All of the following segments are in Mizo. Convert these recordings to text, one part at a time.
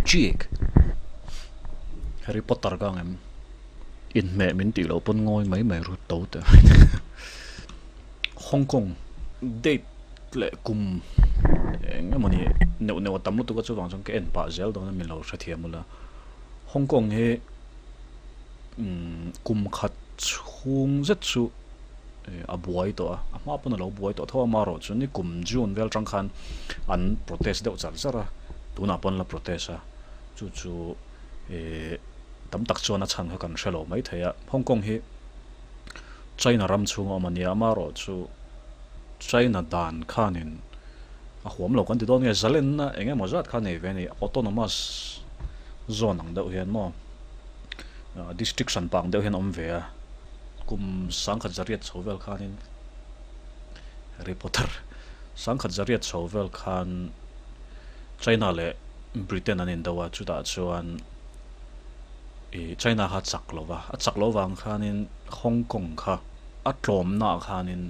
Chick Harry Potter ka ang em? Inhmeh min tih loh pawn ngawi mai mai ru to teh Hong Kong date leh kum eng emaw ni neuh neuh a tam lutuk a chuvang chuan ka en pah zel dawn a min lo hrethiam ula Hong Kong hi umm kum khat chhung zet chu a buai tawh a a hma pawn a lo buai tawh tho a amaherawhchu ni kum June vel tang khan an protest deuh char char a tunah pawn la protest a chu chu ihh tam tak chuan a chhan kha kan hre lo maithei a Hong Kong hi China ram chhung a awm a nia amaherawhchu China dan khanin a huam lo kan ti dawn nge zalenna eng emaw zat kha nei ve a ni autonomous zone ang deuh hian maw district hran pah ang deuh hian a awm ve a kum sangkhat zariat chho vel khanin Harry Potter sangkhat zariat chho vel khan China leh Britain an indo a chutah chuan ih China kha a chak lo va a chak loh avang khanin Hong Kong kha a tlawmna ah khanin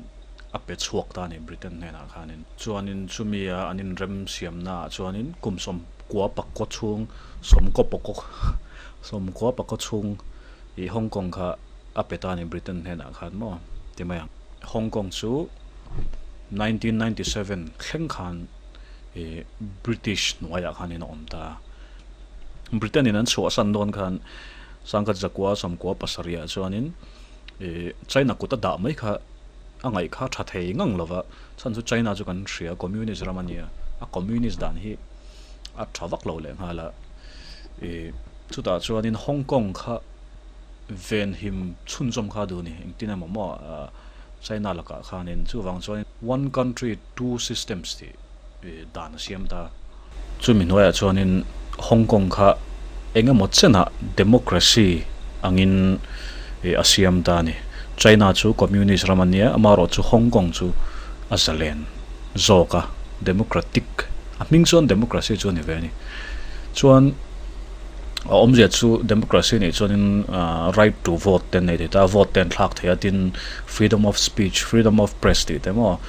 a pe chhuak ta a ni Britain hnenah khanin chuanin chumi a an inrem siamna ah chuanin kum sawmkua pakkaw chhung sawmkaw pakaw sawmkua pakaw chhung ih Hong Kong kha a pe ta a ni Britain hnenah khan maw ti mai ang. Hong Kong chu 1997 thleng khan ih British hnuaiah khanin a awm ta a. Britain in an chhuahsan dawn khan sangkhat zakua sawmkua pasarih ah chuanin ih China kut a dah mai kha a ngaih kha tha thei ngang lo va, chhan chu China chu kan hria communist ram a nia, a communist dan hi a tha vak lo leh nghal a, ih chutah chuanin Hong Kong kha venhim chhunzawm kha a duh a ni, engtin emaw maw China lakah khanin chuvang chuan one country two systems tih dan a siam ta. Chumi hnuaiah chuanin Hong Kong kha eng emaw chenah democracy angin a siam ta a ni. China chu communist ram a nia, amaherawhchu Hong Kong chu a zalen zawk a, democratic, a hming chuan democracy chu a ni ve a ni. Chuan a awmzia chu democracy nih chuanin right to vote te an nei thei ta a, vote te an thlak thei a, tin freedom of speech, freedom of press tih te maw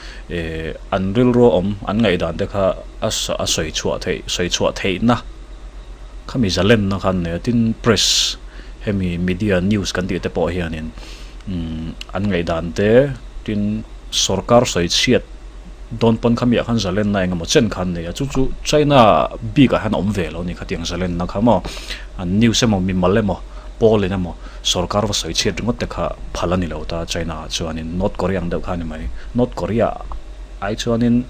an rilru a awm, an ngaihdan te kha a a sawi chhuah theih sawi chhuah theihna khami zalenna kha an nei a tin press hemi media news kan tih te pawh hianin umm an ngaihdan te tin sorkar sawi chhiat dawn pawn khami ah khan zalenna eng emaw chen kha an nei a chu chu China bik ah hian a awm ve lo a ni khatiang zalenna kha maw an news emaw mimal emaw pawl in emaw sorkar va sawi chhiat ringawt te kha phal a ni lo ta China ah chuanin North Korea ang deuh kha a ni mai North Korea ai chuanin.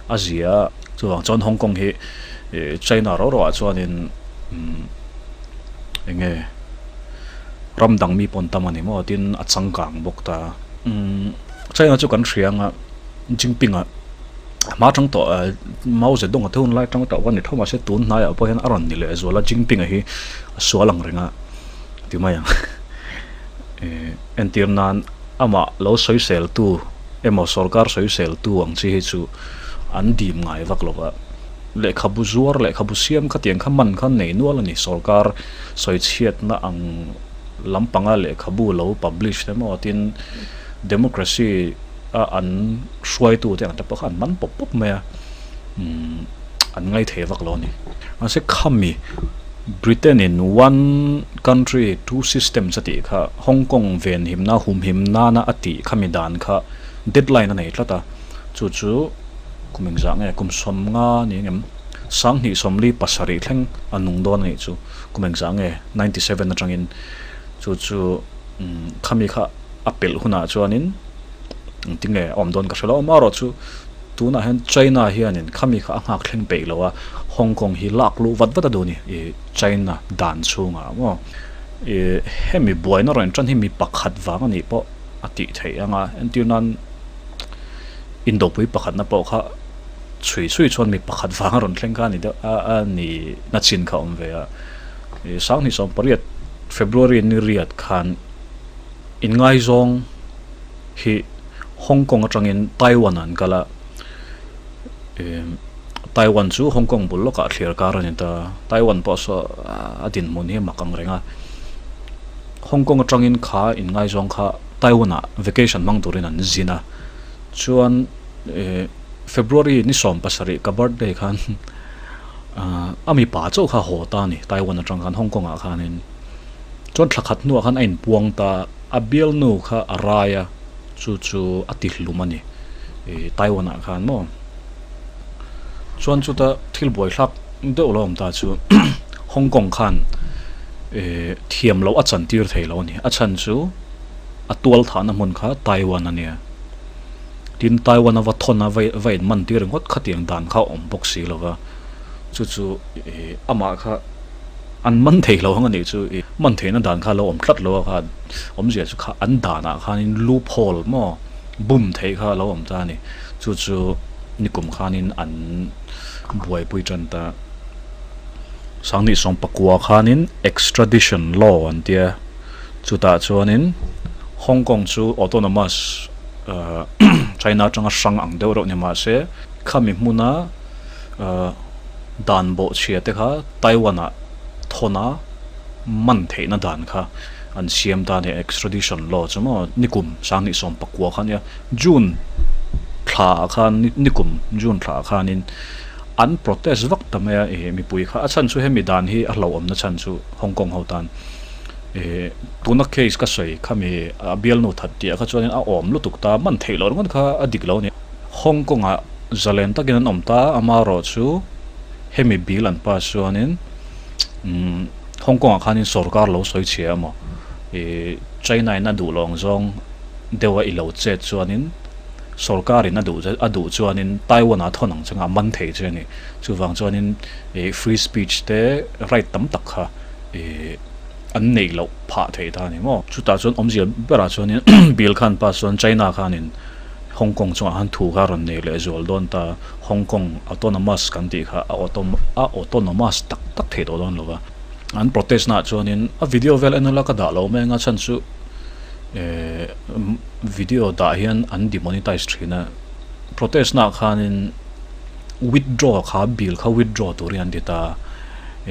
a zia a, chuvang chuan Hong Kong hi China ro ro ah chuanin umm eng nge ram dang mi pawn tam a ni maw tin a changkang bawk ta umm China chu kan hria anga Jinping ah a hma tang tawh Mao Zedong a te hun lai tang tawh khan ni tho mahse tun hnaiah pawh hian a rawn ni leh zual a Jinping a hi a sual ang reng a ti mai ang entir nan amah lo sawisel tu. emaw sorkar sawisel tu ang chi hi chu an dim ngai vak lo va, lehkhabu zuar lehkhabu siam khatiang kha man kha nei nual a ni, sorkar sawichhiatna ang lampanga lehkhabu lo publish te maw tin democracy a an hruaitu te ang te pawh kha an man pawp pawp mai a, umm an ngaithei vak lo a ni. Mahse khami Britain in one country two systems a tih kha Hong Kong venhimna humhim nana a tih khami dan kha deadline a nei tlat a, chu chu kum engzah nge kum sawmnga ni engem sanghnih sawmli pasarih thleng a nung dawn a nih chu kum engzah nge 97 atangin chu chu khami kha a pelh hunah chuanin engtinge a awm dawn ka hre lo amaherawhchu Tunah hian China hianin khami kha a nghak thleng peih lo a, Hong Kong hi lak luh vat vat a duh a ni i China dan chhungah maw. I hemi buaina rawn tan hi mi pakhat vang a nih pawh a tih theih ang a, entir nan indopui pakhatna pawh kha chhui chhui chuan mi pakhat vang a rawn thleng kha a ni deuh a a ni na chin kha a awm ve a. I sanghnih 18 February ni riat khan inngaizawng hi Hong Kong atangin Taiwan an kal a, Taiwan chu Hong Kong bul lawkah thlir kar a ni ta. Taiwan pawh saw a dinhmun hi a mak ang reng a. Hong Kong atangin kha inngaizawng kha Taiwan ah vacation hmang turin an zin a. Chuan February ni 17 ka birthday khan. A mipa chauh kha haw ta a ni Taiwan atang khan Hong Kong ah khanin chuan thla khat hnuah khan a inpuang ta a bialnu kha a rai a chu chu a ti hlum a ni ih Taiwan ah khan maw chuan chuta thil buaithlak deuh lo awm ta chu Hong Kong khan ih thiam loh a chan tir thei lo a ni a chhan chu a tual thahna hmun kha Taiwan a nia. Tin, Taiwan a va thawn a, va in man tir ringawt khatiang dan kha a awm bawk si lo va, chu chu ih amah kha an man thei lo ang a nih chu ih man theihna dan kha a lo awm tlat lo a kha awmzia chu kha an danah khanin loop hole maw bum theih kha a lo awm ta a ni. Chu chu nikum khanin an buaipui tan ta. Sanghnih sawmpakua khanin extradition law an tia. Chutah chuanin Hong Kong chu autonomous China atanga hrang ang deuh reuh ni mahse khami hmuna dan bawhchhia te kha Taiwan ah thawn a man theihna dan kha an siam ta a ni extradition law chu maw nikum sanghnih 19 kha ania June thla ah khan nikum June thla ah khanin an protest vak ta mai a ih mipui kha a chhan chu hemi dan hi a hlauhawmna chhan chu Hong Kong ho tan. Ehh tuna case ka sawi khami a bialnu that tih ah kha chuanin a awm lutuk ta man theih loh ringawt kha a dik lo a ni. Hong Kong ah zalen takin an awm ta amaherawh chu hemi bill an pass chuanin umm Hong Kong ah khanin sorkar lo sawi chhia emaw ih China in a duh lawng zawng deuh a i lo chet chuanin sorkar in a duh a duh chuanin Taiwan ah thawn ang changa man thei che a ni. Chuvang chuanin ih free speech te right tam tak kha ih an neih loh phah thei ta a ni maw. Chutah chuan awmzia berah chuanin Bill khan pass chuan China khanin Hong Kong chungah khan thu kha a rawn nei leh zual dawn ta, Hong Kong autonomous kan tih kha a a autonomous tak tak thei tawh dawn lo va. An protest naah chuanin a video vel en ula ka dah lo mai anga chhan chu eh video dah hian an demonetize thin a, protest naah khanin withdraw kha bill kha withdraw turin an ti ta.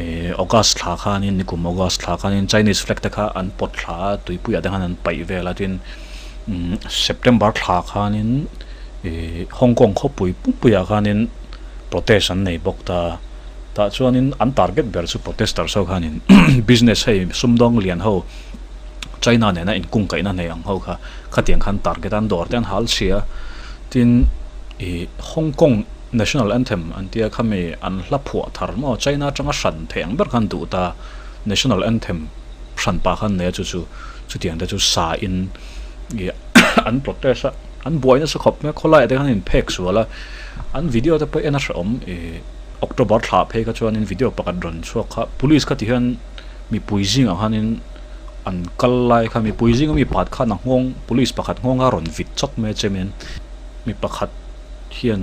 Ehh August thla khanin nikum August thla khanin Chinese flag te kha an pawt thla a tuipuiah te khan an paih vel a tin umm September thla khanin ihh Hong Kong khawpui pumpuiah khanin protest an nei bawk ta tah chuanin an target ber chu protesters ho khanin business hei sumdawng lian ho China nena inkungkaihna nei ang ho kha khatiang khan target a an dawr te an hal chhia tin ihh Hong Kong National Anthem an tia khami an hla phuah thar maw China atanga hran theih ang ber khan duh ta National Anthem hran pah khan nei a chu chu chutiang te chu sa in ih an protest a an buai nasa khawp mai a khawlaiah te khan an inphek sual a an video te pawh en a hrehawm ih October thla phei kha chuanin video pakhat rawn chhuak kha police kha ti hian mipui zingah khanin an kal lai kha mipui zinga mi pakhat khan a nghawng police pakhat nghawng kha a rawn vit chawt mai a chemin mi pakhat. hian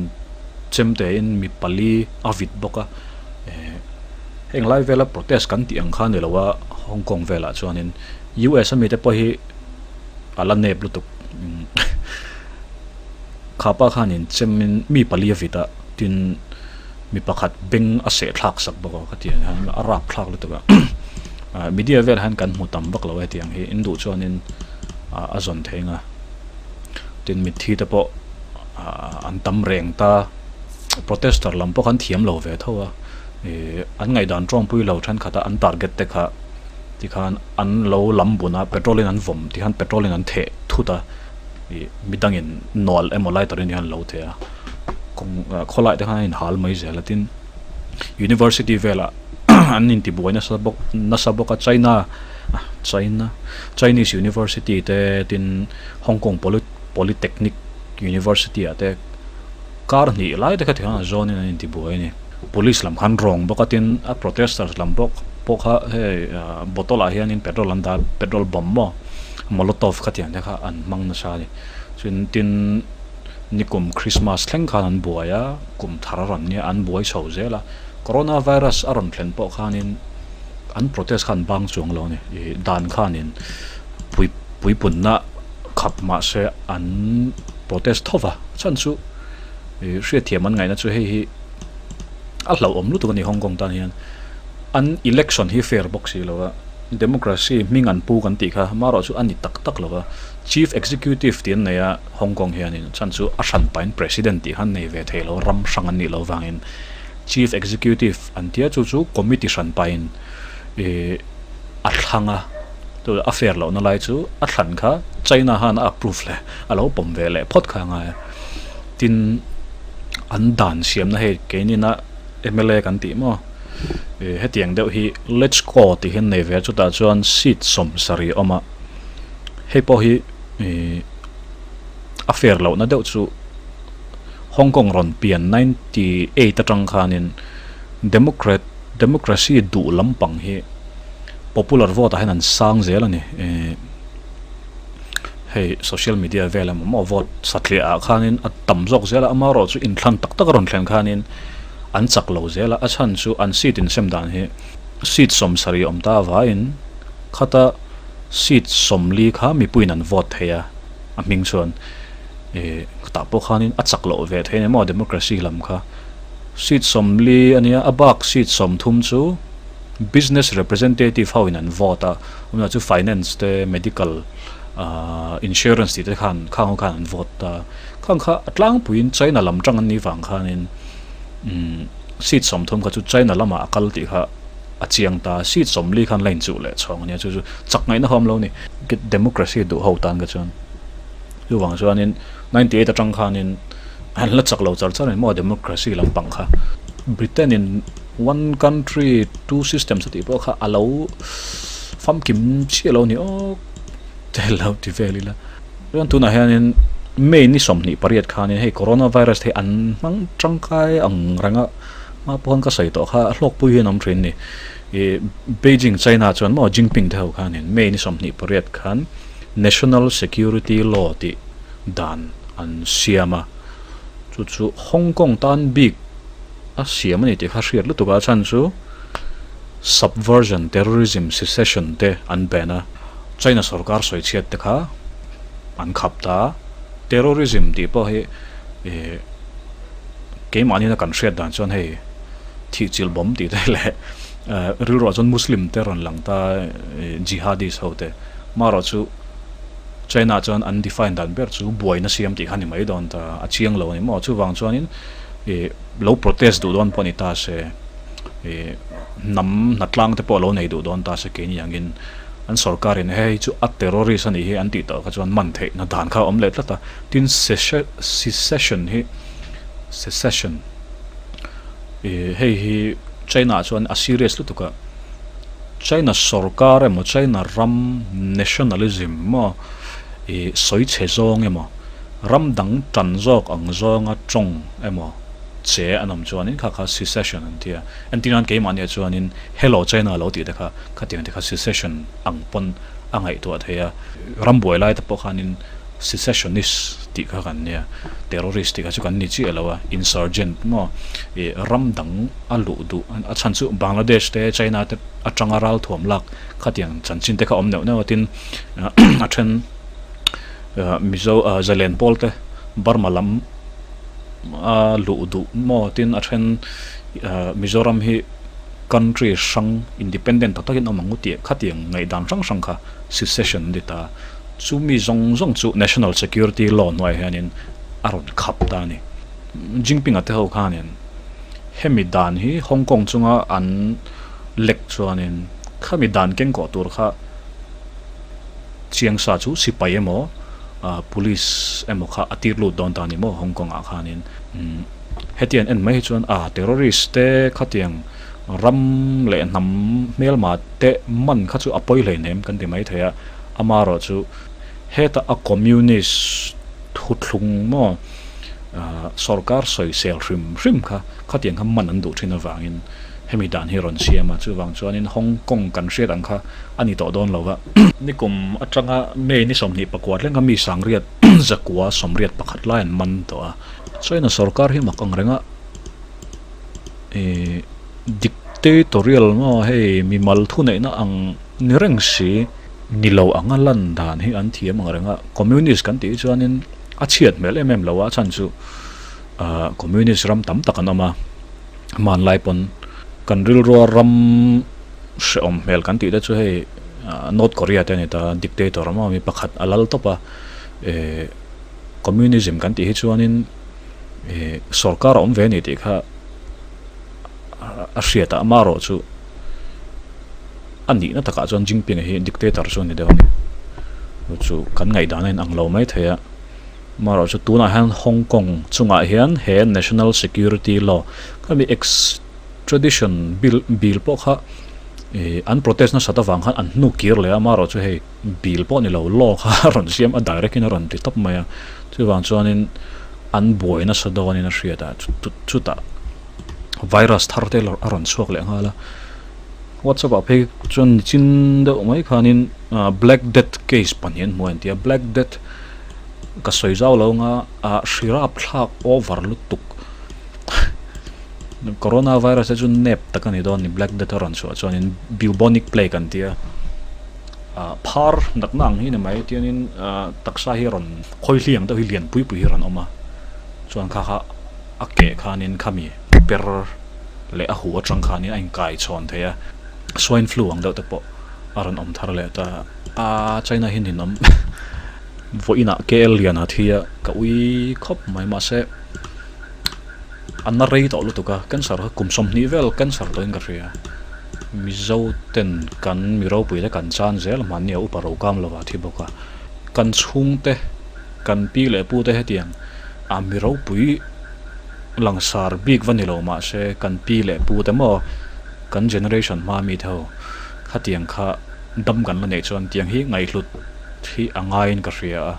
chemtein mi pali a vit bawk a eh heng lai vela protest kan tih ang kha a ni lo a Hong Kong velah chuanin U_S ami te pawh hi a la nep lutuk kha pa khanin chemin mi pali a vit a tin mi pakhat beng a seh thlak sak bawk a khatiang hian a rap thlak lutuk a media velah hian kan hmu tam vak lo a hetiang hi in duh chuanin a zawn thei ang a tin mitthi te pawh. an tam reng ta protester lam pawh khan thiam lo ve tho a ih an ngaihdan tawngpui lo thenkhat a an target te kha tikhan an lo lam bun a petrol in an vawm tikhan petrol in an theh thut a ih midangin nawlh emaw lighter in hian an lo theh a kawng khawlai te khan a inhal mai zel a tin university velah an intibuai nasa bawk nasa bawk a China China Chinese university te tin Hong Kong Polytechnic University ah te kar hnih lai te kha tikhan a zawnin an intibuai a ni. Police lam khan rawng bawk a tin a protesters lam bawk pawh kha hei bottle ah hianin petrol an dah a petrol bomb maw molotov khatiang te kha an hmang nasa a ni. Chuan tin nikum Christmas thleng khan an buai a kum thar a rawn nia an buai chho zel a corona virus a rawn thlen pawh khanin an protest kha an bang chuang lo a ni ih dan khanin pui puipunna. Khap mahse an protest tho va, chhan chu ih hriatthiam an ngaihna chu hei hi a hlauhawm lutuk a ni Hong Kong tan hian an election hi fair bawk si lo va, democracy hming an pu kan tih kha amaherawh chu a ni tak tak lo va, chief executive tih an nei a Hong Kong hianin chhan chu a hran pahin president tih kha an nei ve thei lo ram hrang an nih loh vangin. Chief Executive an tia chu chu committee hran pahin ih a thlang a, chu a fair lohna lai chu a thlan kha China khan a approve leh a lo pawm ve leh phawt kha a ngai a. Tin, an dan siamna hei keinina mla kan tih maw ih hetiang deuh hi let's go tih hi an nei ve a chutah chuan seat sawmsarih a awm a, hei pawh hi ih a fair lohna deuh chu Hong Kong rawn pian 98 atang khanin Democrat democracy duh lampang hi popular vote ah hian an sang zel a ni. Hei social media vel emaw maw vote satliah ah khanin a tam zawk zel a, amaherawhchu inthlan tak tak a rawn thlen khanin an chak lo zel a, a chhan chu an seat insem dan hi seat 70 awm ta avangin khata seat 40 kha mipuiin an vote thei a, a hming chuan. Ih tah pawh khanin a chak loh ve thei a ni maw democracy lam kha seat 40 a nia a bak seat 30 chu business representative ho in an vote a awmzia chu finance te medical ah insurance tih te khan khang ho khan an vote ta khang kha a tlangpuiin China lam tang an nih vang khanin umm seat 30 kha chu China lamah a kal tih kha a chiang ta seat 40 khan la inchuh leh chhawng a nia chu chu chak ngaihna ho awm lo a ni democracy duh ho tan kha chuan. Chuvang chuanin 98 atang khanin an la chak lo char char a ni maw democracy lampang kha. Britain in one country two systems a tih pawh kha a lo famkim chiah lo a ni awk te lo ti vel ila. Chuan tunah hianin May ni 28 khanin hei coronavirus te hi an hmang tangkai ang reng a, hma pawh khan ka sawi tawh kha a hlawkpui hian a awm thin a ni. Ih Beijing China chuan maw Jinping te ho khanin May ni 28 khan National Security Law tih dan an siam a, chu chu Hong Kong tan bik a siam a ni tih kha hriat lutuk a, chhan chu subversion, terrorism, secession te an ban a, China sorkar sawi chhiat te kha an khap ta a, terrorism tih pawh hi ih keimahni na kan hriat dan chuan hei thihchilh bawm tih te leh rilruah chuan Muslim te rawn lang ta jihadist ho te. Marawh chu China chuan an define dan ber chu buaina siam tih kha ni mai dawn ta, a chiang lo a ni maw? Chuvang chuanin ih lo protest duh dawn pawh ni ta se, ih hnam hnatlang te pawh lo nei duh dawn ta se keini angin an sorkarin hei chu a terrorist a nih hi an tih tawh kha chuan man theihna dan kha a awm leh tlat a. Tin secession hi secession ih hei hi China ah chuan a serious lutuk a. China sorkar emaw China ram nationalism maw ih sawi chhe zawng emaw ram dang tan zawk ang zawnga tawng emaw che an awm chuanin kha kha secession an ti a. Entir nan keimahniah chuanin Hello China lo tih te kha khatiang te kha secession ang pawn a ngaihtuah thei a. Ram buai lai te pawh khanin secessionist tih kha kan nia, terrorist tih kha chu kan ni chiah lo a, insurgent maw ih ram dang a luh duh a chhan chu Bangladesh te China te atanga ralthuam lak khatiang chanchin te kha awm neuh neuh a tin a then Mizo Zalen pawl te Burma lam a luh duh maw tin a then Mizoram hi country hrang independent tak takin awm ang u tih khatiang ngaihdan hrang hrang kha secession an ti ta. Chumi zawng zawng chu National Security Law hnuaiah hianin a rawn khap ta a ni. Jinping-a te ho khanin hemi dan hi Hong Kong chunga an lek chuanin khami dan kengkawh tur kha chiang sa chu sipai emaw police emaw kha a tir lut dawn ta a ni maw Hong Kong-ah khanin. Hetiang en mai hi chuan a terrorist te khatiang ram leh hnam hmelma te man kha chu a pawi hleinem kan ti maithei a. Amaherawh chu heta a communist thuthlung maw sorkar sawisel hrim hrim kha khatiang kha man an duh thin avangin hemi dan hi rawn siam a, chuvang chuanin Hong Kong kan hriat ang kha a ni tawh dawn lo va. Nikum atanga May ni 24 thleng kha mi sangriat zakua 81 lai an man tawh a, China sorkar hi mak ang renga ih dictatorial maw hei mimal thuneihna ang ni reng si. Ni lo anga lan dan hi an thiam ang reng a, Communist kan tih hi chuanin a chhiat hmel em em lo a, a chhan chu ahh Communist ram tam tak an awm a, hmanlai pawn kan rilrua ram hrehawm hmel kan tih te chu hei North Korea te a ni ta, dictator a mi pakhat a lal tawp a, eh Communism kan tih hi chuanin eh sorkar a awm ve a ni tih kha. a hriat a, amaherawh chu a nihna takah chuan Jinping-a hi dictator chu a ni deuh a ni. Chu chu kan ngaihdan a inang lo mai thei a, amaherawh chu tunah hian Hong Kong chungah hian he National Security Law khami extradition bill bill pawh kha ih an protest nasat avang khan an hnuk kir leh a, amaherawh chu hei bill pawh ni lo law kha a rawn siam a direct in a rawn ti tawp mai a, chuvang chuanin an buai nasa dawnin a hriat a, chutah virus thar te a rawn chhuak leh nghal a, whatsapp ah phei chuan nichin deuh mai khanin black death case pahnih an hmu a inti a, black death ka sawi zau lo anga ah hri rap thlak over lutuk corona virus te chu nep tak a ni dawn a ni black death a rawn chhuah chuanin bubonic plague an ti a. Ah phar natna ang hi ni mai tiangin ah taksa hi a rawn khawi hliang deuh hi lian pui pui hi a rawn awm a chuan kha kha a keh khanin khami per leh a huh atang khanin a inkai chhawn thei a swine flu ang deuh te pawh a rawn awm thar leh ta a China hi ninawm vawiinah K_L lian a thi a ka ui khawp mai mahse A na rei tawh lutuk a, cancer kha kum 20 vel cancer tawhin ka hria. Mizo ten kan mi ropui te kan chan zel mahni a upa ro kam lova thi bawk a. Kan chhungte, kan pi leh pu te hetiang a mi ropui langsar bik va ni lo mahse kan pi leh pu te maw kan generation hma mi te ho khatiang kha dam kan la neih chuan tiang hi ngaihhlut hi a ngaiin ka hria a.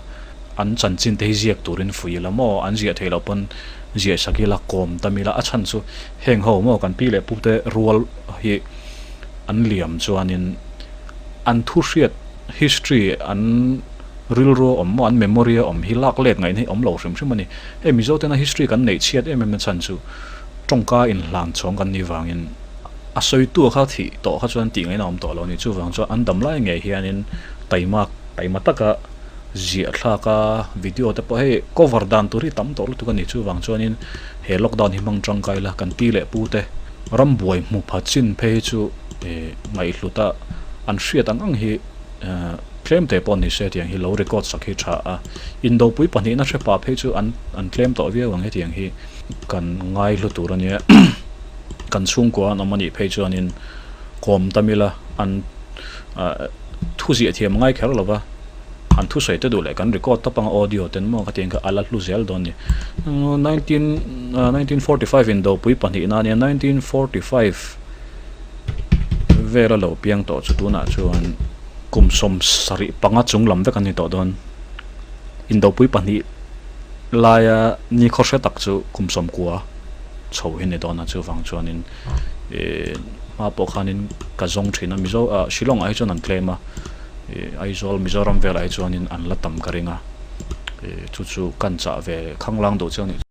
An chanchin te hi ziak turin fuih ila maw an ziah theih loh pawn ziah sak ila kawm tam ila a chhan chu heng ho maw kan pi leh pu te rual hi an liam chuanin an thu hriat history an rilru a awm maw an memory a awm hi lak let ngaihna hi awm lo hrim hrim a ni. Hei Mizo tena history kan neih chhiat em em na chhan chu tawngka inhlan chhawng kan nih vangin a sawitu kha thih tawh kha chuan tih ngaihna awm tawh lo a ni. Chuvang chuan an dam lai ngei hianin taimak taima taka ziah thlak a video te pawh hei cover dan tur hi tam tawh lutuk a ni chuvang chuanin he lockdown hi hmang tangkai la kan pi leh pu te ram buai hmu pha chin phei hi chu eh ngaihhlut a an hriat ang ang hi eh tlem te pawh ni se tiang hi lo record sak hi tha a indopui pahnihna hre pah phei chu an an tlem tawh viau ang hetiang hi kan ngaihlu tur a nia kan chhungkua an awm a nih phei chuanin kawm tam ila an ah thu ziah thiam a ngai kher lo va. An thusawi te duh leh kan record tawp anga audio ten maw ka ti ang kha a la hlu zel dawn ni. 1945 in dopui pahnihna ania 1945 vel a lo piang tawh chu tunah chuan kum 75 chung lam vek an ni tawh dawn. Indopui pahnih laia ni khaw hre tak chu kum 90 chho hi ni dawn a chuvang chuanin ih hma pawh khanin ka zawng thin a Mizo ah Shillong ah hi chuan an tlem a. Aizawl Mizoram velah hi chuanin an la tam ka ring a, chu chu kan chah ve khanglang duh chiang a nih.